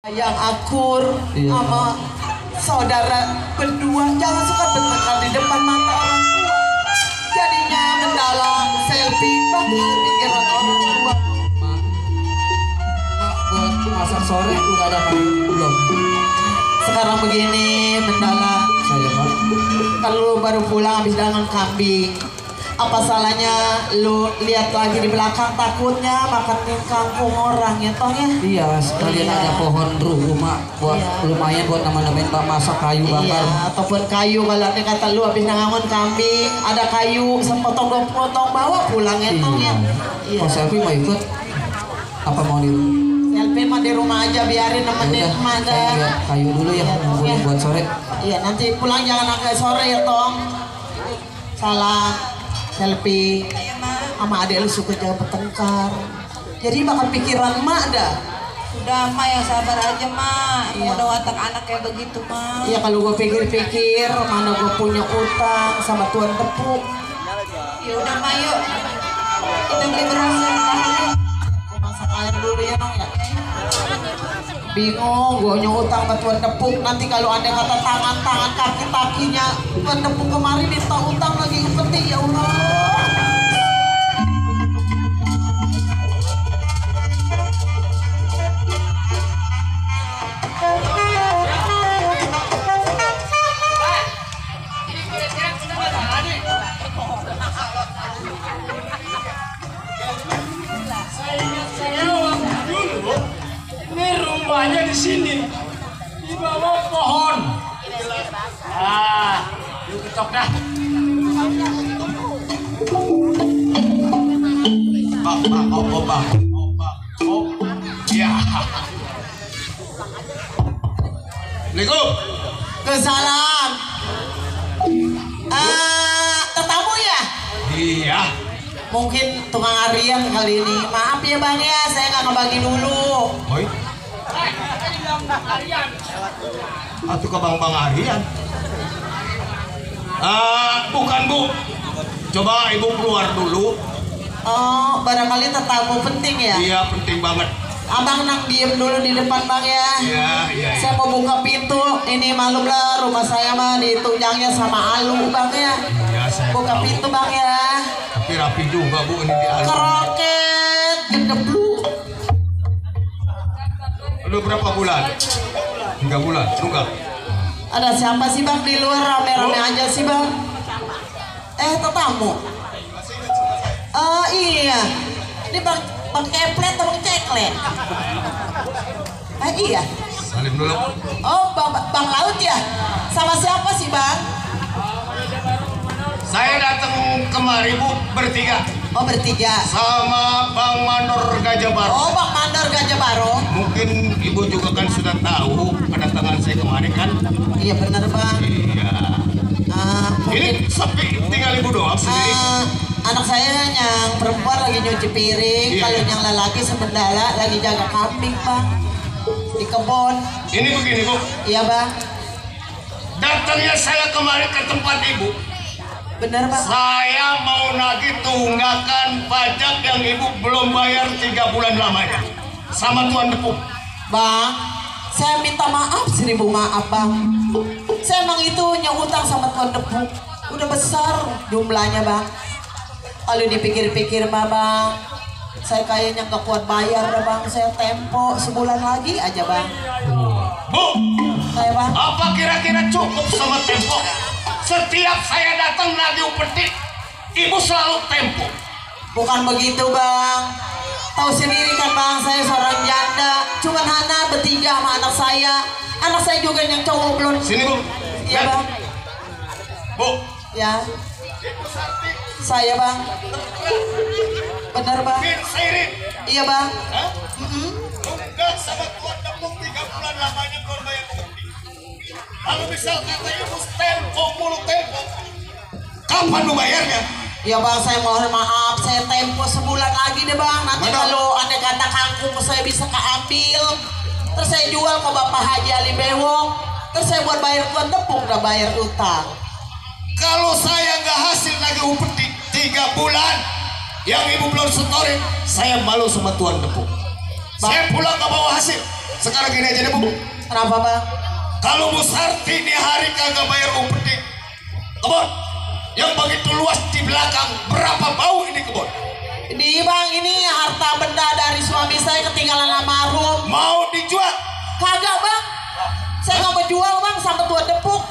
yang akur sama saudara berdua, jangan suka bertengkar di depan mata orang tua. Jadinya mendalam selfie bakal pikiran orang tua. Mak buat masak sore udah ada kan belum? Sekarang begini mendalam, Saya Pak. kalau baru pulang habis dangan kambing, apa salahnya lu lihat lagi di belakang, takutnya makan kangkung orang ya toh ya. Iya, sekalian ada pohon rumah buat lumayan buat nama-namain Pak masak kayu bakar. Iya, ataupun kayu kalau ada kata lu habis nangangon kambing, ada kayu sepotong-potong bawa pulang ya toh ya. Iya. Kalau selfie mau ikut apa mau di Selfie mah di rumah aja, biarin nemenin emak dah. lihat kayu dulu ya, Iya. buat sore. Iya, nanti pulang jangan agak sore ya tong. Salam selfie sama adik lu suka jangan bertengkar, jadi bakal pikiran emak dah. Udah mak yang sabar aja mak, Iya. udah watak anak kayak begitu mak. Iya, kalau gue pikir-pikir mana gue punya utang sama tuan tepuk. Ya udah mak yuk, kita beli beras ya. Gue masak air dulu ya nong ya. Bingung, gue utang sama tuan tepuk. Nanti kalau ada kata tangan-tangan kaki-kakinya tuan tepuk kemarin minta utang lagi upeti, ya Allah. Ini rumahnya di sini, di bawah pohon. Yuk ketok dah. Bang, ya. Assalamualaikum. Kesalam. Tetamu ya? Iya. Mungkin tukang harian kali ini. Maaf ya bang ya, saya nggak ngebagi dulu. Oi. Atau ke bang harian? Bukan bu. Coba ibu keluar dulu. Oh, barangkali tetamu penting ya? Iya, penting banget. Abang nang diem dulu di depan bang ya. Iya. Saya mau buka pintu. Ini malum lah, rumah saya mah ditunjangnya sama alu bang ya. Iya, saya Buka tahu. pintu bang ya. Tapi rapi juga bu ini di alam. Keroket, gedeblu. Udah berapa bulan? 3 bulan, tunggal. Ada siapa sih bang di luar, rame-rame aja sih bang. Tetamu. Oh iya, ini bang keplet atau bang ceklet? Iya. Salim dulu. Oh bang laut ya? Sama siapa sih bang? Saya datang kemari bu bertiga Oh bertiga. sama Bang Mandor Gajah Baru. Oh bang Mandor Gajah Baru. Mungkin ibu juga kan sudah tahu kedatangan saya kemarin kan? Iya benar bang. Iya. Ini sepi, tinggal ibu doang sendiri. Anak saya yang perempuan lagi nyuci piring, Iya. kalau yang lelaki sebendala lagi jaga kambing bang di kebun. Ini begini bu, Iya bang. datangnya saya kemarin ke tempat ibu. Benar bang. Saya mau nagih tunggakan pajak yang ibu belum bayar 3 bulan lamanya sama Tuan Depuk. Bang, saya minta maaf 1000 maaf bang. Saya emang itu utang sama Tuan Depuk. Udah besar jumlahnya bang. Kalau dipikir-pikir mah bang, saya kayaknya gak kuat bayar dah bang. Saya tempo sebulan lagi aja bang. Bu, Saya bang. apa kira-kira cukup sama tempo? Setiap saya datang nagih upeti, ibu selalu tempo. Bukan begitu bang. Tahu sendiri kan bang, saya seorang janda. Cuman hana bertiga sama anak saya. Anak saya juga yang cowok belum. Sini bu. Iya bang. Bu, Ya. Saya bang. Benar bang. Bin Sairin. Iya bang. Hah? Tunggas sama Tuan Depuk 3 bulan lamanya belum bayar upeti. Kalau misal kata ibu tempo mulu tempo, kapan lu bayarnya? Ya bang, saya mohon maaf. Saya tempo sebulan lagi deh bang. Nanti Mana? kalau ada kata kangkung saya bisa keambil. Terus saya jual ke Bapak Haji Ali Bewok. Terus saya buat bayar Tuan Tepuk, udah bayar utang. Kalau saya nggak hasil lagi upeti 3 bulan, yang ibu belum setorin, saya malu sama Tuan Depuk. Saya pulang gak bawa hasil. Sekarang gini aja deh bu. Kenapa bang? Kalau Bu Sarti ini hari kagak bayar upeti kebun yang begitu luas di belakang, berapa bau ini kebun? Di bang, ini harta benda dari suami saya ketinggalan almarhum. Mau dijual? Kagak bang, saya nggak mau jual bang sama tua depuk.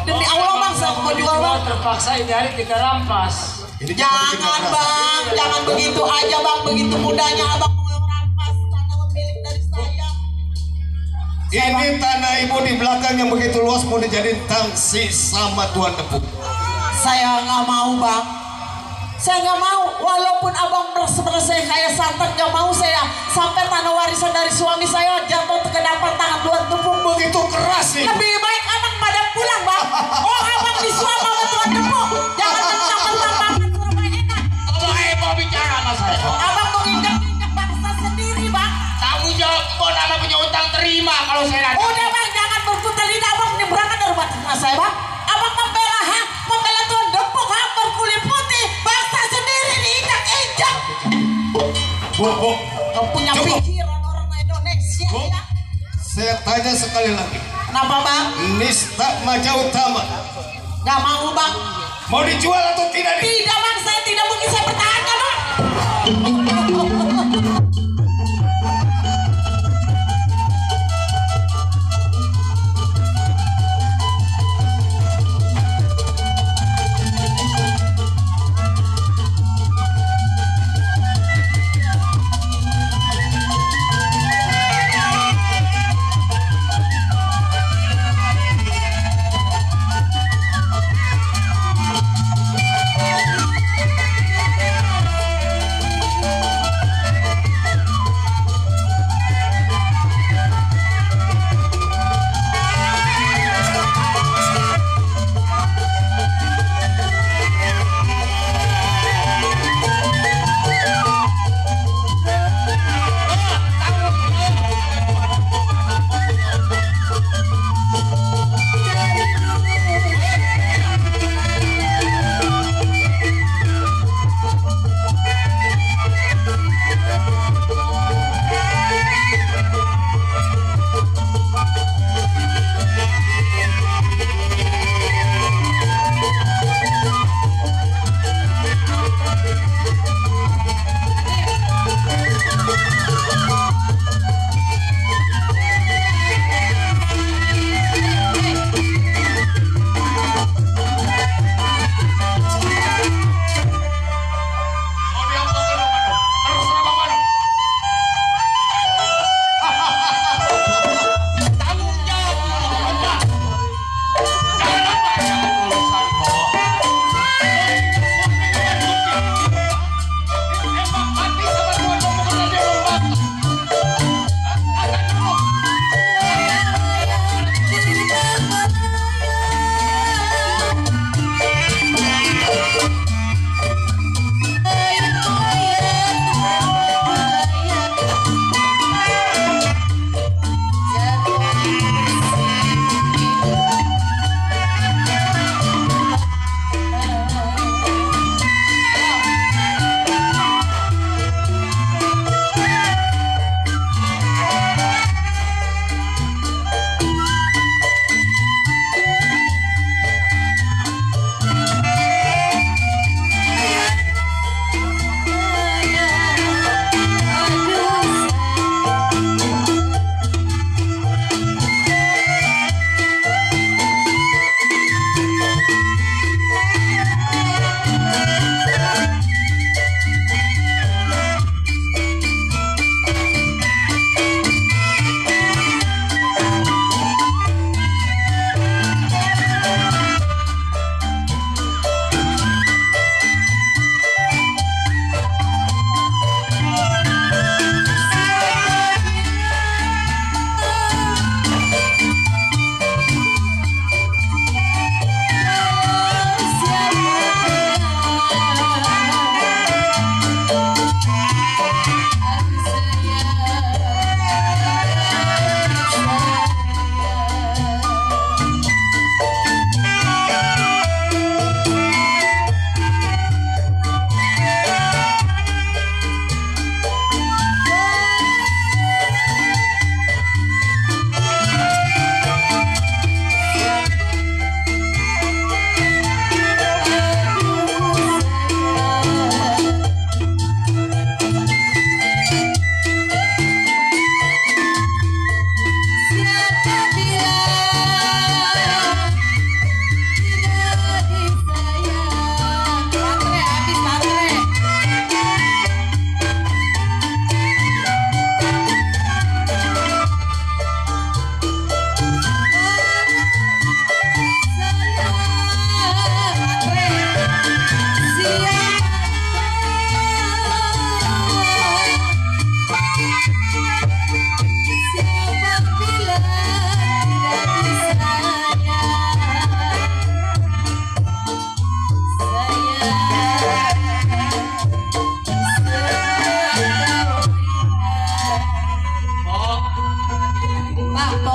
Demi Allah bang, saya nggak mau jual bang. Terpaksa ini hari kita rampas. Jangan bang, jangan begitu aja bang, begitu mudahnya abang mau rampas tanah milik dari saya. Ini tanah ibu di belakang yang begitu luas mau dijadiin tangsi sama tuan depuk. Saya nggak mau bang, saya nggak mau. Walaupun abang bersih kayak santan, nggak mau saya sampai tanah warisan dari suami saya jatuh ke dapat tangan tuan depuk. Begitu keras nih. Lebih baik abang pada pulang bang. Oh abang disuap sama tuan depuk, jangan mentang-mentang banget rumah enak. Kamu mau bicara sama saya? Abang mau injak-injak bangsa sendiri bang. Tanggung jawab kebun anak punya utang terima kalau saya datang. Udah bang, jangan berputar lidah abang menyeberangkan dari rumah tangga saya bang. Abang membela tuan depuk hak berkulit putih, bangsa sendiri diinjak-injak. Bu, Kau punya cukup. pikiran orang Indonesia Bu, ya? saya tanya sekali lagi. Kenapa bang? Nista Maja Utama Gak mau bang. mau dijual atau tidak nih? Tidak bang, saya tidak mungkin saya pertahankan bang.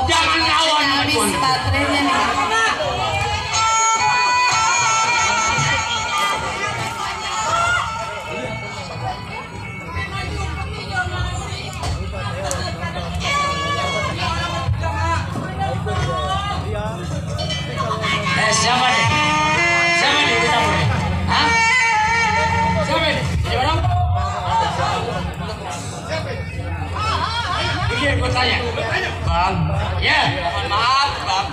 Jangan lawan sama habis tuan. baterainya nih. Siapa nih? Siapa nih kita boleh? Hah? Siapa nih? Siapa dong? Ini gue tanya. Bang. Ya. Mohon maaf, Bang.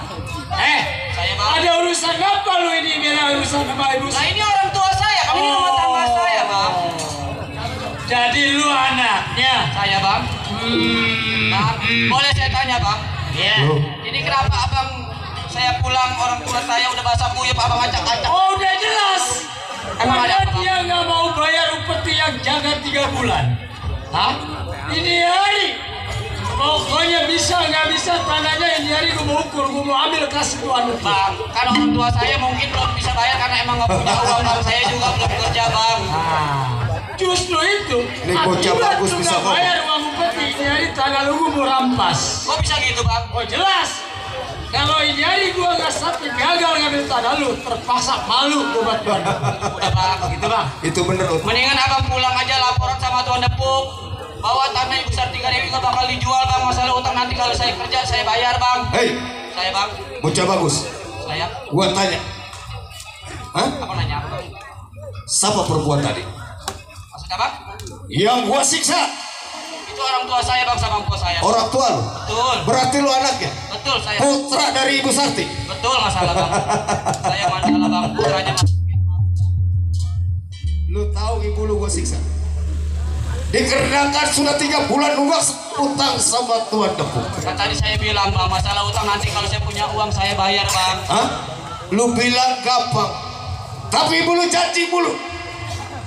Saya Bang. Ada urusan apa lu ini? Biar urusan sama ibu. Nah ini orang tua saya. Kami ini rumah tangga saya, Bang. Jadi lu anaknya? Saya, Bang. Bang, boleh saya tanya, Bang? Iya. Ini kenapa Abang saya pulang orang tua saya udah basah kuyup abang acak-acak. Oh udah jelas. Emang ada apa, dia nggak mau bayar upeti yang jaga 3 bulan. Hah? Ini hari. Pokoknya bisa nggak bisa tanahnya ini hari gue mau ukur, gue mau ambil kasih tuan. Bang, kan orang tua saya mungkin belum bisa bayar karena emang nggak punya uang. Bang, saya juga belum kerja, Bang. Justru itu. Ini bocah bagus bisa kok. Bayar uang upeti ini hari tanah lu gue mau rampas. Kok bisa gitu, Bang? Oh jelas. Kalau ini hari gua nggak sampai gagal ngambil tanah lu, terpaksa malu buat Tuan. Udah Bang, gitu Bang. Itu bener. Mendingan Abang pulang aja laporan sama Tuan Depuk. Bahwa tanah yang besar 3.000 nggak bakal dijual Bang. Masalah utang nanti kalau saya kerja saya bayar Bang. Hei, Saya Bang. bocah bagus. Saya. Gua tanya. Hah? Apa nanya? Siapa perempuan tadi? Maksudnya Bang? Yang gua siksa. Itu orang tua saya Bang sama tua saya. Orang tua lu? Betul. Berarti lu anaknya? Betul saya. Putra dari Ibu Sarti? Betul masalah Bang. Saya Mandala Bang. Putranya Bang. Lu tahu ibu lu gua siksa? Dikarenakan sudah 3 bulan nunggak utang sama Tuan Depuk. Kan tadi saya bilang Bang, masalah utang nanti kalau saya punya uang saya bayar Bang. Hah? Lu bilang gampang, tapi ibu lu janji mulu.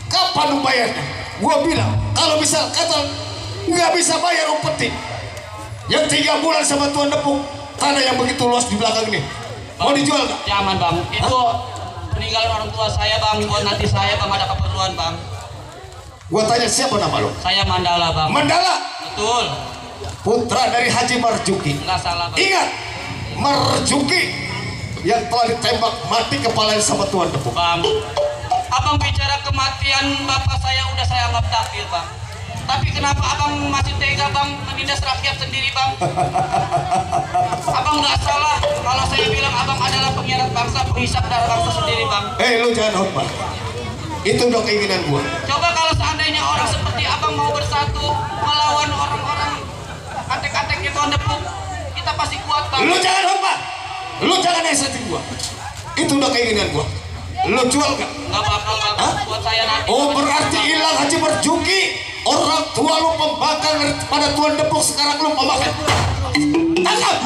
Kapan lu bayarnya? Gua bilang kalau misal kata nggak bisa bayar upeti yang 3 bulan sama Tuan Depuk, tanah yang begitu luas di belakang ini mau dijual nggak? Jangan Bang, itu peninggalan orang tua saya Bang, buat nanti saya Bang ada keperluan Bang. Gua tanya siapa nama lu? Saya Mandala Bang. Mandala? Betul. Putra dari Haji Marjuki. Nggak salah Bang. Ingat, Marjuki yang telah ditembak mati kepalanya sama Tuan Depuk. Bang, Abang bicara kematian bapak saya udah saya anggap takdir Bang. Tapi kenapa Abang masih tega Bang menindas rakyat sendiri Bang? Abang nggak salah kalau saya bilang Abang adalah pengkhianat bangsa, penghisap darah bangsa sendiri Bang. Lu jangan khotbah. Itu udah keinginan gua. Coba kalau seandainya orang seperti Abang mau bersatu melawan orang-orang antek-anteknya Tuan Depuk, kita pasti kuat Bang. Lu jangan khotbah. Lu jangan esetin gua. Itu udah keinginan gua. Lu jual gak? Nggak bakal Bang. Hah? Buat saya nanti. Oh berarti hilang Haji Marjuki. Orang tua lu pembakar pada Tuan Depuk, sekarang lu pembakar. Tangkap.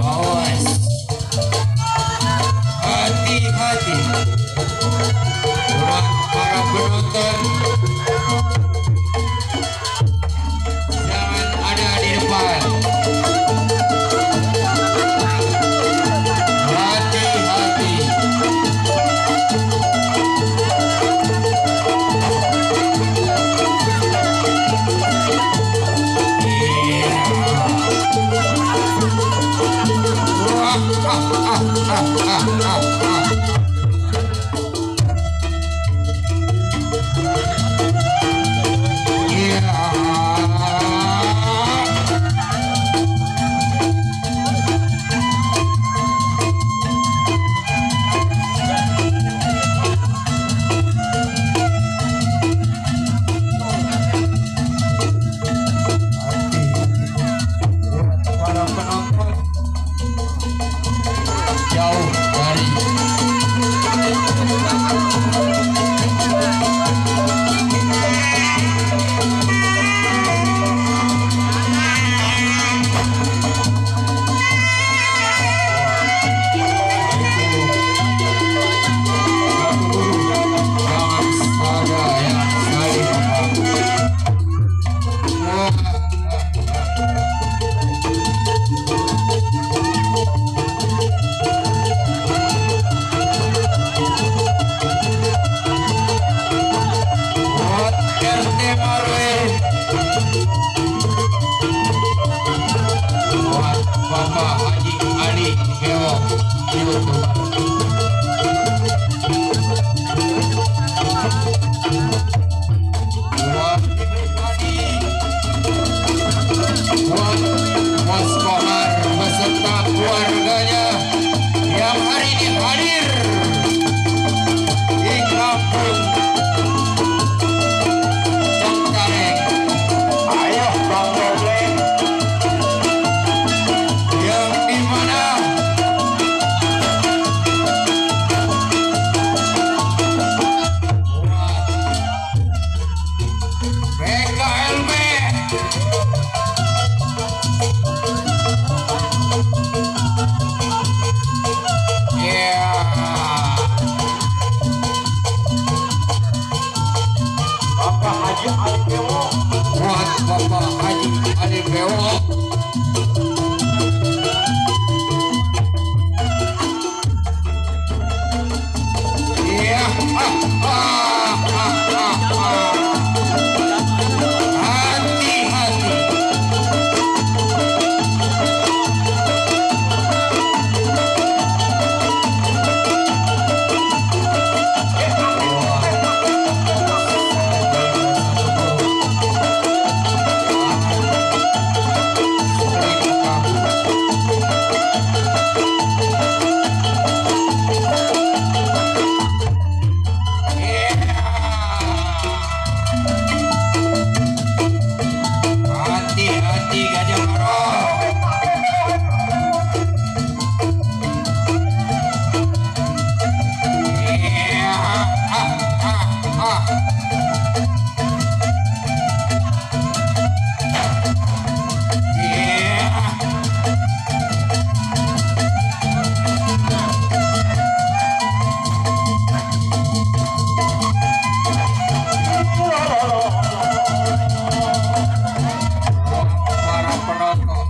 Awas. Hati-hati. Buat para penonton, jangan ada di depan. Hati-hati. Para penonton jauh dari jangan ada yang saling buat RT Marwin, buat Bapak Haji Ali Gewong, buat buat Mas Kohar beserta keluarganya yang hari ini hadir di kampung Cengkareng. Ayo Bang Goblin, yang dimana BKLB Bapak Haji Ali Bewok, buat Bapak Haji Ali Bewok. Iya, hati-hati. Hati-hati Gajah Marong. Para penonton,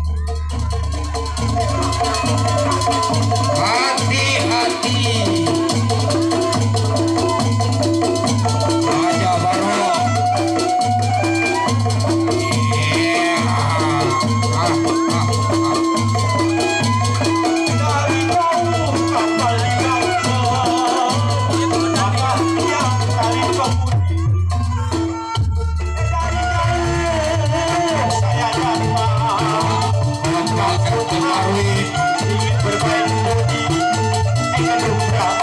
hati-hati. Gajah Marong. Dari jauh kapal diangkut, maka yang kali kemudi. Dari jauh saya datang, Bapak RT Marwin, ingin bermain bodi, ingin lumrah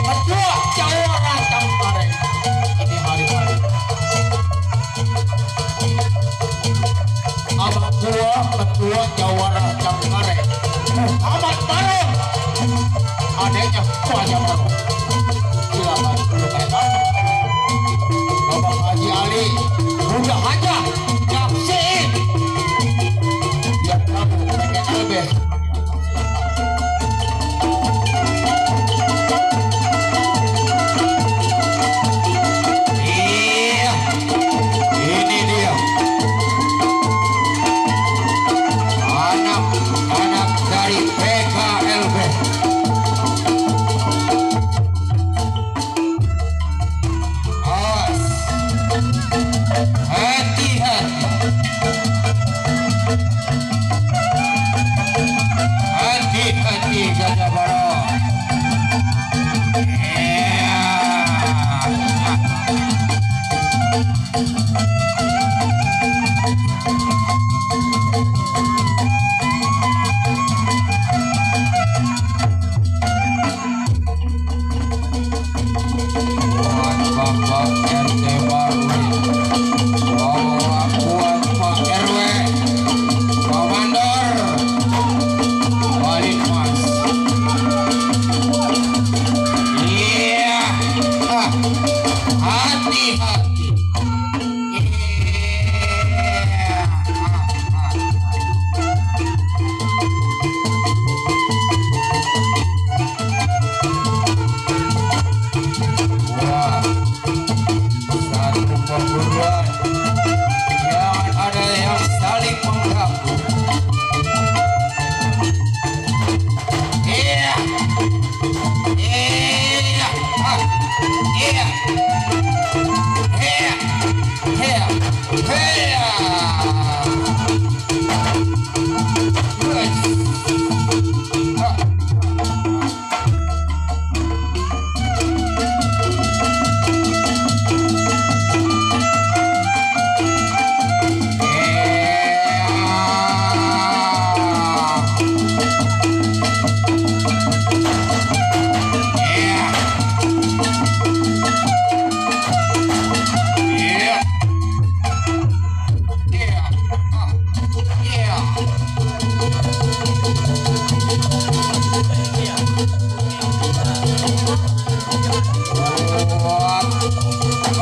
Kedua jawara Cengkareng. Ini hari-hari. Abang gua kedua jawara Cengkareng. Ahmad Barong. Adanya Wajah Barong. Silakan dulu kayak apa? Bapak Haji Ali. Udah aja. Jaksin. Biar kamu pengen lebih. Ini dia anak-anak dari PKLB. Awas, hati-hati, hati-hati Gajah Barong. Buat Bapak RT Barwin, buat Pak RW, Komandor, Walid Mas. Iya, hati-hati. Wah, satu perguruan, jangan ada yang saling mengganggu. Iya, iya, iya, iya, iya, iya.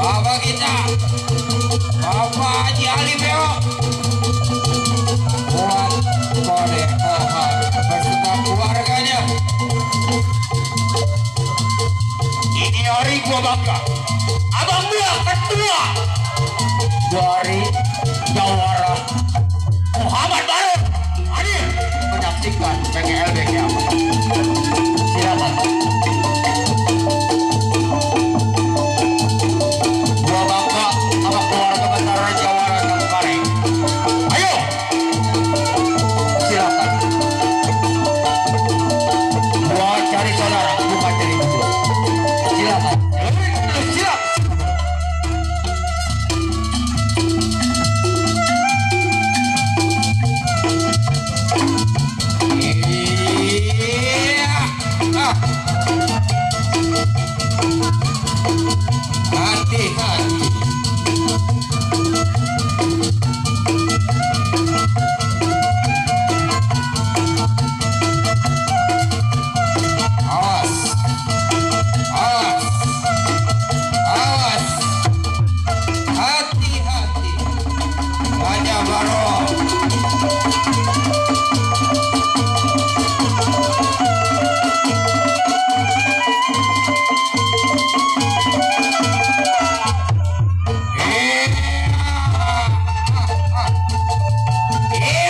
Bapak kita, Bapak Haji Ali Beo, buat Kode Ohar beserta keluarganya. Ini hari gua bangga, abang gua ketua dari Jawara Muhammad Barong hadir menyaksikan PKLB kiamat. Silakan. Gua bangga sama keluarga besar Jawara Cengkareng. Ayo, silakan. Gua cari saudara, bukan cari berdua. Silakan. Silakan. Iya. Hati-hati. Awas, awas, awas, hati-hati. Gajah Barong. Iya.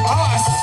Awas.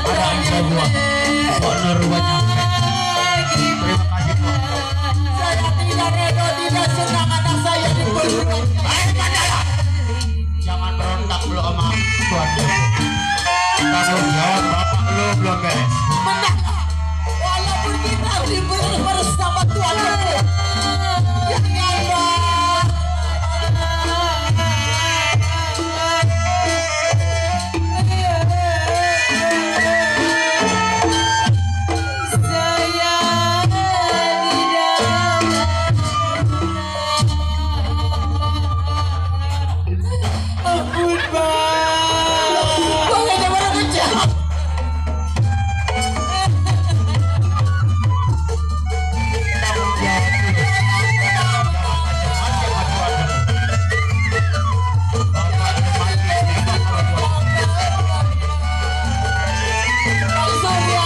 Ada saya buat. Honor banyak. Terima kasih Pak. Saya tidak rela, tidak senang anak saya dibunuh. Baik Mandala. Jangan berontak lu sama Tuan Depo. Tanggung jawab bapak lu belum beres. Menang. Walaupun kita dibunuh bersama Tuan Depo. Jangan bang. Bangnya baru kejam. Bang Surya.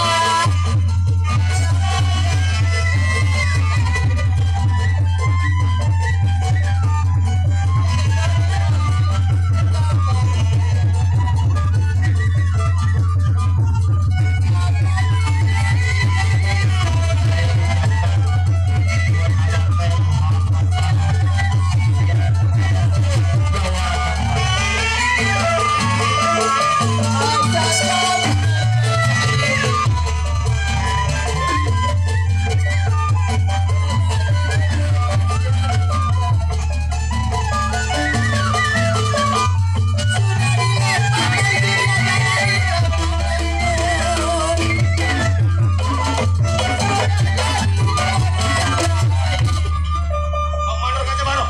Komandan Gajah Baru.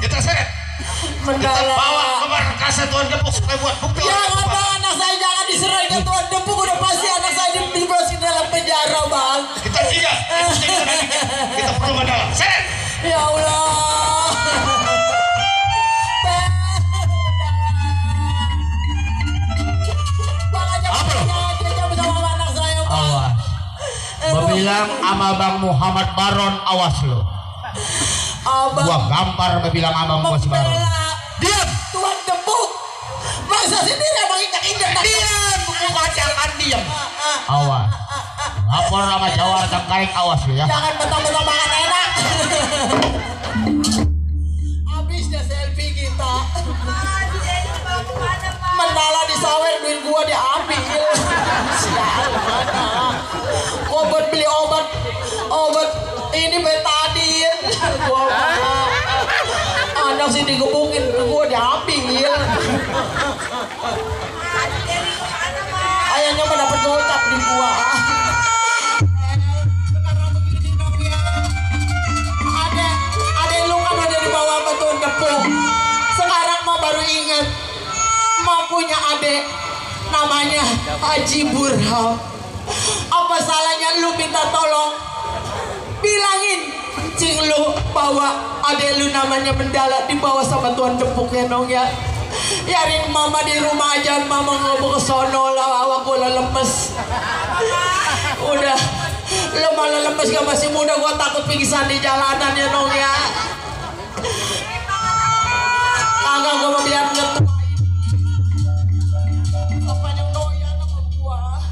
Kita seret. Kita Mandala. bawa ke markas Tuan Depo supaya buat bukti. Jangan bang, anak saya jangan diserai ke Tuan Depo. Udah pasti anak saya dimasukin dalam penjara bang. Kita tidak. Kita perlu Mandala. Seret. Ya Allah. Bang aja jangan bersama anak saya bang. Awas. Bebilang sama Bang Muhammad Baron, awas lo. Abang Gua gampar bebilang sama Bang Muhammad Baron. membela Diam. Tuan Depo. Masa sendiri abang injak-injak. Diam. Bukan jangan diam. Awas. Lapor sama Jawara Cengkareng, awas lo ya. Jangan betul-betul makan enak. Habisnya selfie kita. Mandala disawer, duit gua diambil. Sial mana. Gua buat beli obat ini betadin. Gua anak sih digebukin, gua diambil. Ayahnya mah dapat gocap di gua. Sekarang begini dong ya. Ada lu kan udah dibawa sama Tuan Depo. Sekarang mah baru ingat. Mah punya adek namanya Haji Burham. Apa salahnya lu minta tolong? Bilangin cing lu bawa adek lu namanya Mandala dibawa sama Tuan Depo ya dong ya. Yarin mama di rumah aja, mama ngobrol ke sono lah, awak gua lemes. Udah, lo malah lemes gak masih muda, gua takut pingsan di jalanan ya dong ya. Kagak gua mau biar nyetuain. Apa yang doyan sama gua?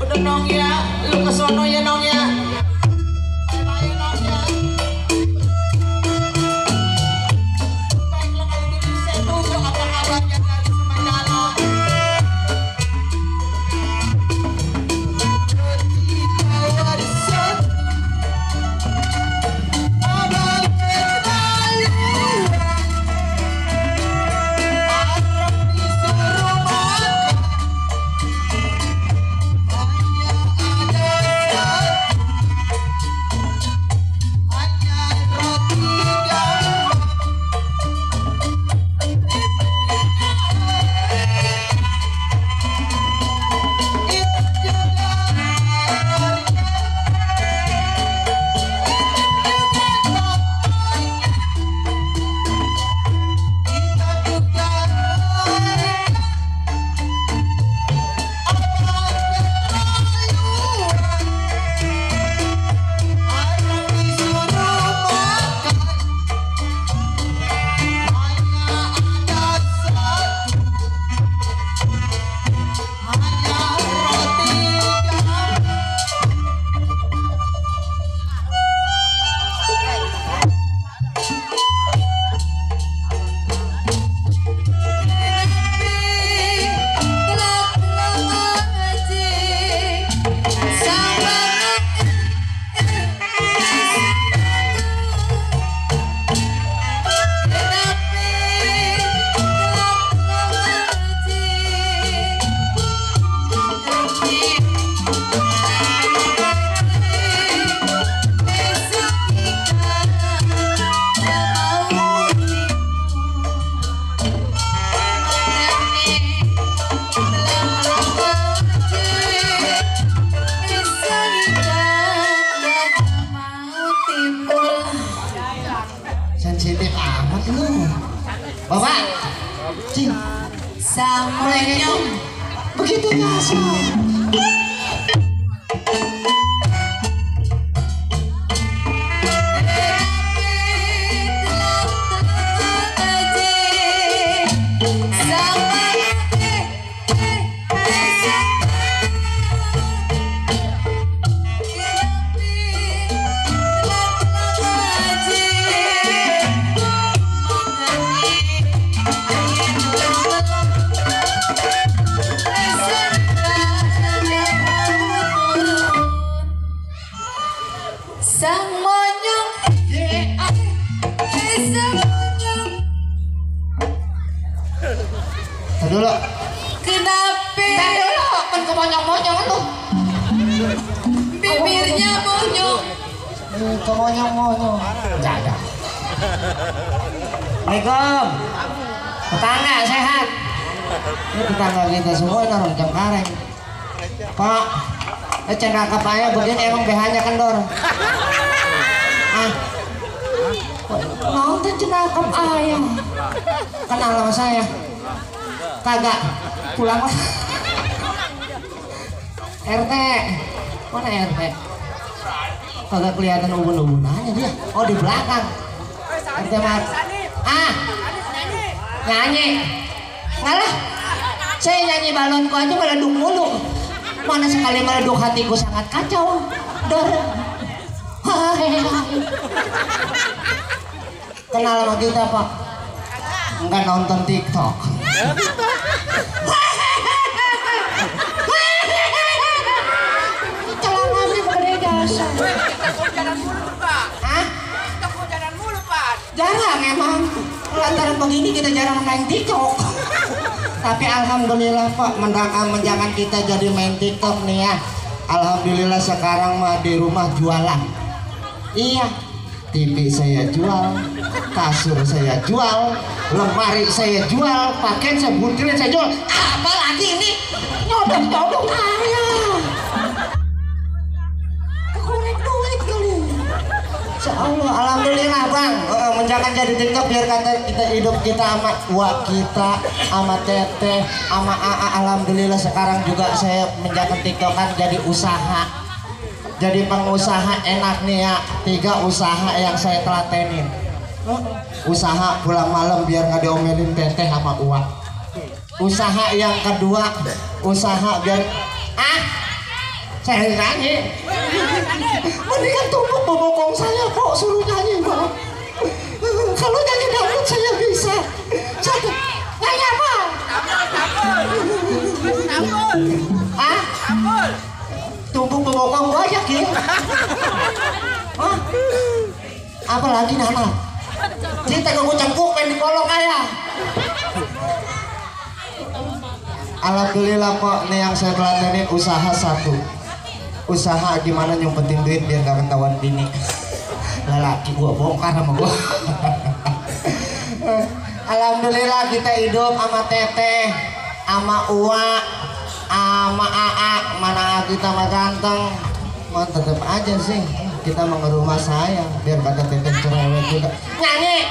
Udah dong ya, lu ke sono ya dong ya. Ayo dong ya. Baiklah kalau begitu saya tunggu apa kabarnya dari Mandala. Hanya ada monyong. Begitu biasa. Sang monyong, sang monyong, Dulu. kenapa? Dulu kan kemonyong-monyong lu. Bibirnya monyong. Kemonyong-monyong. Enggak ada. Assalamualaikum. Tetangga sehat. Ini tetangga kita semua ini orang Cengkareng. Pak, cendera kepalanya begini emang BH-nya kendor. Ah, nonton cendera kep ayah. Kenal sama saya. Kagak pulang lah. RT, mana RT? Kagak kelihatan ubun-ubunannya dia. Oh di belakang. RT mat. Ah, nyanyi. Ngalah. Saya nyanyi balonku aja meleduk mulu. Mana sekali meleduk hatiku sangat kacau. Dor. Hai. Kenal sama kita Pak? Enggak nonton TikTok. Celananya gede jasa. Hah? Jarang emang. Lantaran begini kita jarang main TikTok. Tapi alhamdulillah Pak, menjangan kita jadi main TikTok nih ya. Alhamdulillah sekarang mah di rumah jualan. Iya, TV saya jual, kasur saya jual, lemari saya jual, pakaian saya buntilin saya jual. Apalagi ini nyodok-nyodok ayah. Kekorek duit kali. Insyaallah, alhamdulillah Bang. Menjangan jadi TikTok biar kata kita hidup kita sama wak kita, sama teteh, sama AA. Alhamdulillah sekarang juga saya menjangan TikTok kan jadi usaha. Jadi pengusaha enak nih ya. 3 usaha yang saya telatenin. Usaha pulang malam biar nggak diomelin teteh sama uak. Usaha yang kedua, usaha biar saya nyanyi. Mendingan tumpuk bobokong saya kok suruh nyanyi Pak. Kalau nyanyi dangdut saya bisa. Satu, nyanyi apa? Tumpuk bobokong gua aja Ki. Apa lagi nama? Cerita ke cengkuk pengen dikolong ayah. Alhamdulillah Pak, nih yang saya telatenin usaha 1. Usaha gimana nyumpetin duit biar gak ketahuan bini. Lelaki gua bongkar sama gua. Alhamdulillah kita hidup sama teteh, sama uak, sama AA. Mana kita mah ganteng, mau tetep aja sih kita mau ke rumah saya biar kata teteh cerewet juga. Nyanyi.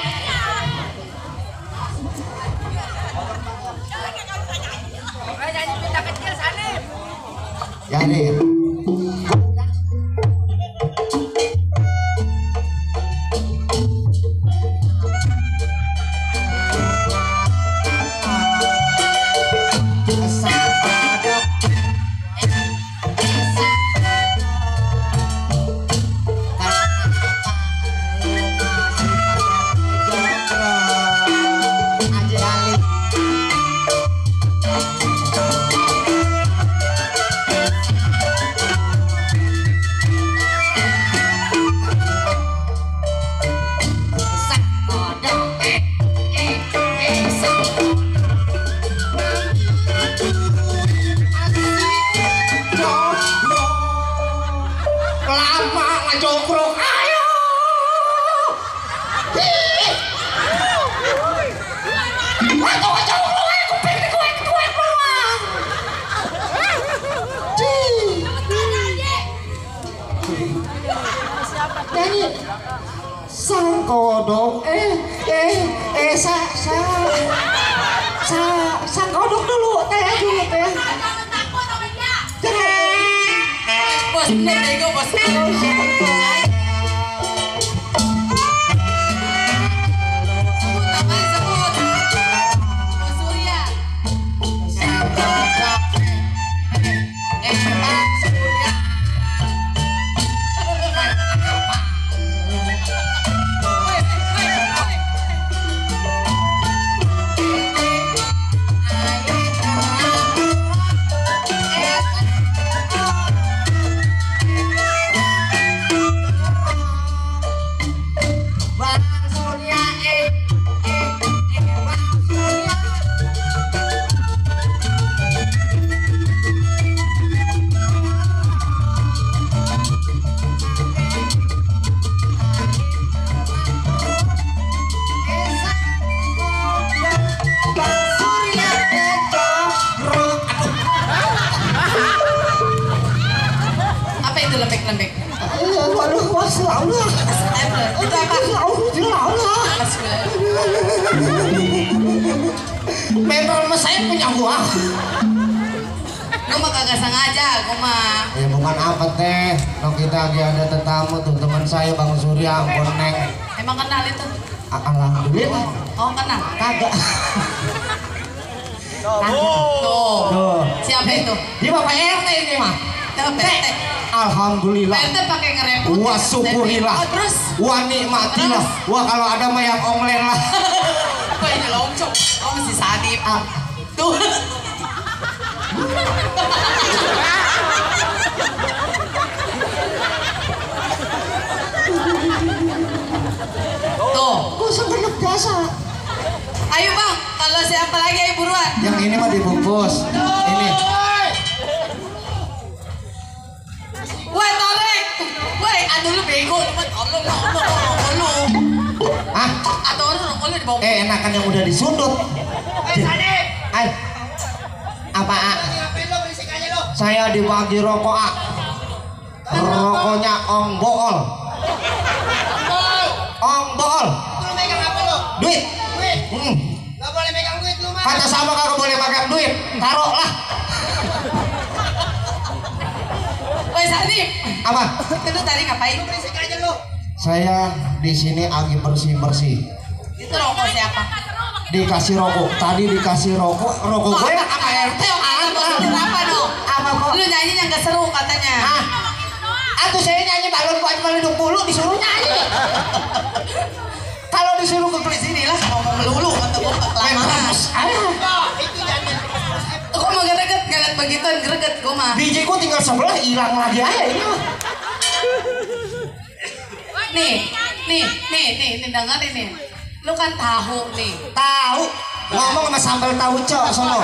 Jadi jokrok ayo. Nyanyi sang kodok sa Sa kodok dulu teh dulu teh. Bos, nego bos. Lembek. Waduh, masya Allah. Itu apa? Ya Allah. Memang mas saya punya uang. Gue mah kagak sengaja, gue mah. Ya bukan apa teh. Kalau kita lagi ada tetamu tuh teman saya Bang Surya, Ampun Neng. Emang kenal itu? Alhamdulillah. Oh kenal? Kagak. Tuh. Tuh. Siapa itu? Dia Bapak RT ini mah. Tuh, PT. Alhamdulillah. PT pakai ngerepot. Wah syukurilah. Oh terus? Wah nikmatilah. Wah kalau ada mah yang online lah. Kok ini loncok? Oh masih sadip. Tuh. Tuh. Kok sebenarnya biasa. Ayo bang, kalau siapa lagi ayo buruan. Yang ini mah dibungkus. Ini. Woi Torek, woi aduh lu bego, tolong lu. Ah, Atau lu dibawa. enakan yang udah disundut. Ay. Apa ah? Saya dibagi rokok ah. Rokoknya Ong Bool. Ong Bool. Duit. Gak boleh megang duit lu mah. Kata sama kagak boleh makan duit. Taruh lah. Woi Sadip, Apa? itu tadi ngapain? Berisik aja lu. Saya di sini lagi bersih-bersih. Itu rokok siapa? Dikasih rokok. Tadi dikasih rokok. Rokok gue apa RT? Apa dong? Apa kok? Lu nyanyinya nggak seru katanya. Ah. Atuh saya nyanyi balon buat meluduk mulu disuruh nyanyi. Kalau disuruh ke kelis Sini lah ngomong melulu atau gua kelamaan. Gua mau greget begituan greget gua mah. Bijiku tinggal sebelah hilang lagi aja ini mah. Nih, dengerin nih. Lu kan tahu nih. Tahu ngomong sama sambal tahu cok sono.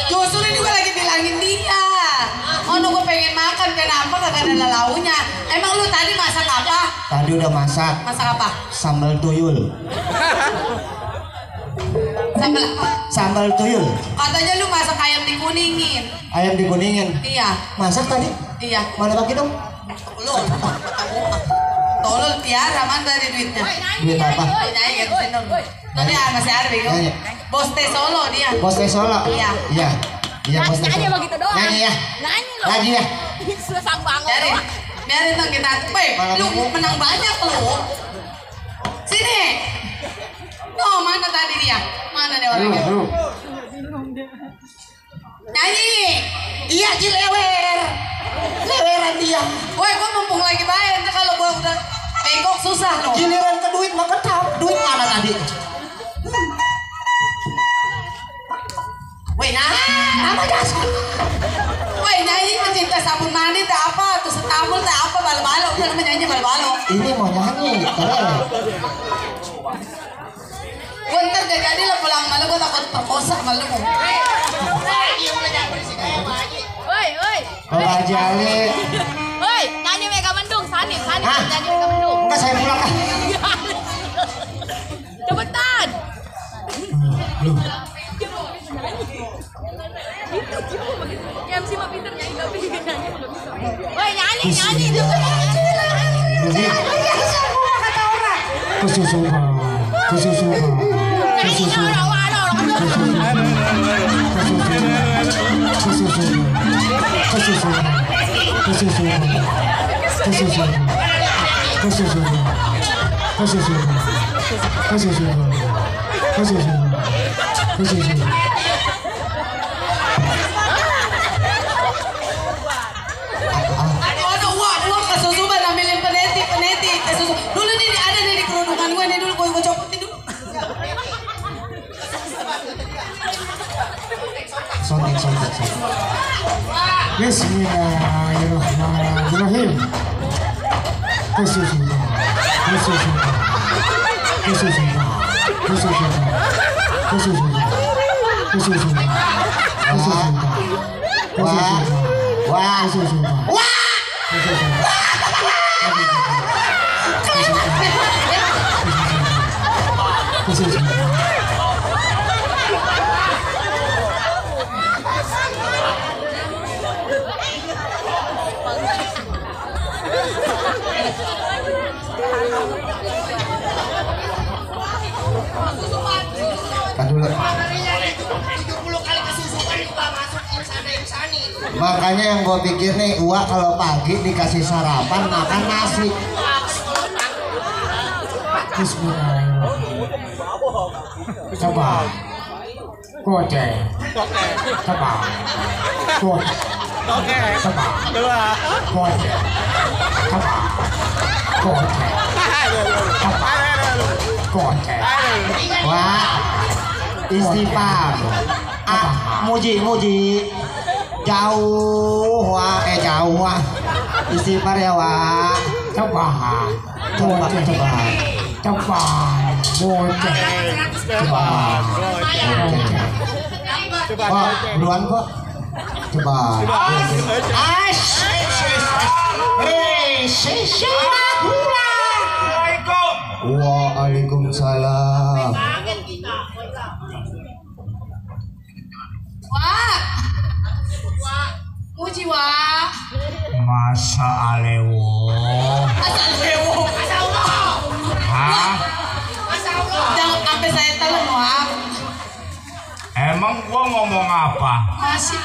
Justru ini gua lagi bilangin dia. Oh, gua pengen makan, kenapa kagak ada launya? Emang lu tadi masak apa? Tadi udah masak Masak apa? sambal tuyul. Sambal apa? Sambal tuyul. Katanya lu masak ayam dikuningin. Ayam dikuningin. Iya, Masak tadi? iya. Mana bagi dong? Tolol tiara mana dari duitnya? Duit apa? Nyanyi kan seneng. Nanti masih ada bego. Nyanyi. Bos teh Solo dia. Bos teh Solo. Iya. Iya. Iya bos teh Nyanyi Solo. begitu doang. Nyanyi ya. Nyanyi loh. Lagi ya. Susah banget. Biarin dong kita. Woi, Malam lu minggu. menang banyak lu. Sini. No, mana tadi dia? Mana dia orangnya? Nyanyi. Iya lewer. Leweran dia. Woi, gua mumpung lagi bayar. Ntar kalau gua udah bengkok susah loh. Giliran ke duit mah ketap. Duit mana tadi? Woi, nah. Apa jasa? Woi, nyanyi mencinta sabun mandi teh apa? Terus setabul teh apa? Balo-balo. Udah namanya nyanyi balo-balo. Ini mau nyanyi. Keren. Gue ntar gak jadi lah pulang malu, gue takut perkosa malu. Woi. Kalau Haji Ali. Woi, nyanyi Mega Mendung, Sanip Hah? nyanyi Mega Mendung. Enggak saya pulang ah. Cepetan. Ya MC mah pinter nyanyi tapi nyanyi nggak bisa. Woi, nyanyi. Itu kan nyanyi. Kesusupan. Nyanyi orang Ano, uang kasusuban ambilin peneti. Dulu nih ada nih di kerudungan gue nih dulu gue copotin dulu. Sontek. Bismillahirrahmanirrahim. Makanya yang gue pikir nih, Uwa kalau pagi dikasih sarapan makan nasi. Bismillahirrahmanirrahim. Coba goceng. Coba goceng. Coba goceng. Coba goceng. Coba goceng. Wah, istighfar. Muji. Jauh wah istighfar ya wah. Coba boceng. Kok duluan kok. Coba. Waalaikumsalam. Wah. Muji wah. Masa alewo. Asal lewo. Hah? Jangan sampai saya telan wah. Emang gua ngomong apa? Masih